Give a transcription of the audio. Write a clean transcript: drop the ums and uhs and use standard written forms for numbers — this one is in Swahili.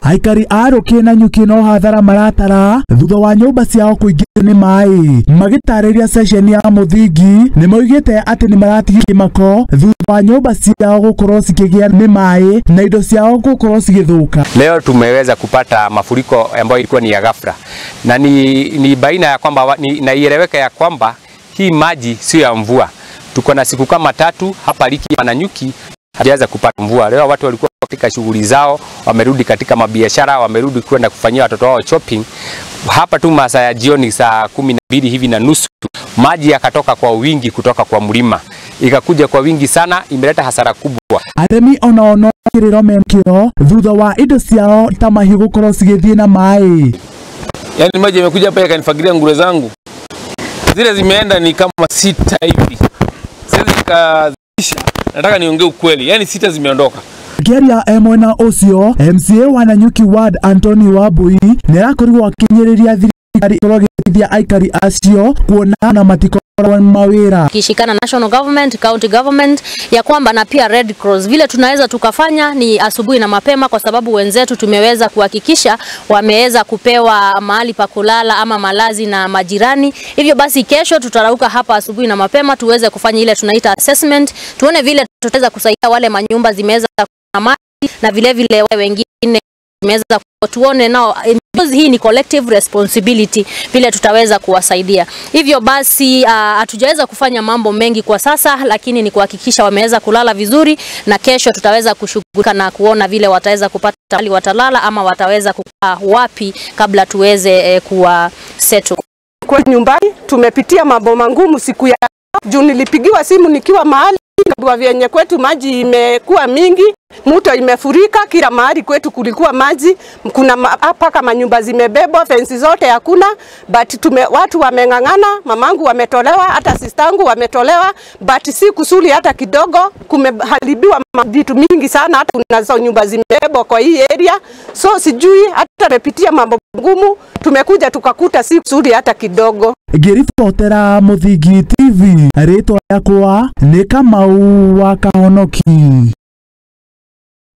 Aikari a Rũkĩ na Nyuki no hathara maratara thutha wa nyũmba ciao kũingĩrwo nĩ maĩ. Magĩtarĩria ceceni ya Mũthingi nĩ moigĩte atĩ nĩ maratigia kĩmako thutha wa nyũmba ciao gũkorwo cikĩgĩa nĩ maĩ na indo ciao gũkorwo cigĩthũka. Leo tumeweza kupata mafuriko ambayo ilikuwa ni ya ghafla, na ni baina ya kwamba na ieleweke ya kwamba hii maji sio ya mvua. Tuko na siku kama tatu hapa Liki na Nyuki hajaweza kupata mvua. Leo watu walikuwa katika shughuli zao, wamerudi katika mabiashara, wamerudi kwenda kufanyia watoto wao shopping. Hapa tu masaa ya jioni saa 12 hivi na nusu maji yakatoka kwa wingi kutoka kwa mlima, ikakuja kwa wingi sana, imeleta hasara kubwa. Arĩmi onao no kĩrĩro mekĩro thutha wa indo ciao ta mahiũ gũkorwo cigĩthiĩ na maĩ. Yaani maji yamekuja hapa yakanifagilia nguo zangu. Zile zimeenda ni kama 6 hivi. Siwezi nikazisha. Nataka niongee ukweli. Yaani 6 zimeondoka. Akĩaria e mwena ũcio, MCA wa Nanyuki Ward Anthony Wambui nĩarakorirwo akĩnyĩrĩria thirikari ĩkorwo ĩgĩteithia aikari acio kuona na matikorwo mawĩra. Kishikana national government, county government ya kwamba na pia Red Cross, vile tunaweza tukafanya ni asubuhi na mapema, kwa sababu wenzetu tumeweza kuhakikisha wameweza kupewa mahali pa kulala ama malazi na majirani. Hivyo basi kesho tutarauka hapa asubuhi na mapema tuweze kufanya ile tunaita assessment, tuone vile tutaweza kusaidia wale manyumba zimeweza na maji na vile vile wale wengine zimeweza, tuone nao, because hii ni collective responsibility, vile tutaweza kuwasaidia. Hivyo basi hatujaweza kufanya mambo mengi kwa sasa, lakini ni kuhakikisha wameweza kulala vizuri, na kesho tutaweza kushughulika na kuona vile wataweza kupata hali watalala ama wataweza kukaa wapi kabla tuweze kuwa settle. Kwa nyumbani tumepitia mambo mangumu siku ya juu. Nilipigiwa simu nikiwa mahali kwa vyenye kwetu maji imekuwa mingi, mto imefurika kila mahali kwetu, kulikuwa maji, kuna hapa kama nyumba zimebebwa, fensi zote hakuna, but watu wameng'ang'ana, mamangu wametolewa, hata sistangu wametolewa, but si kusuli hata kidogo. Kumeharibiwa vitu mingi sana, hata kuna nyumba zimebebwa kwa hii area, so sijui hata tumepitia mambo ngumu, tumekuja tukakuta si kusuli hata kidogo. Ngĩribotera Mũthingi TV, rĩtwa rĩakwa nĩ Kamau wa Kahonoki.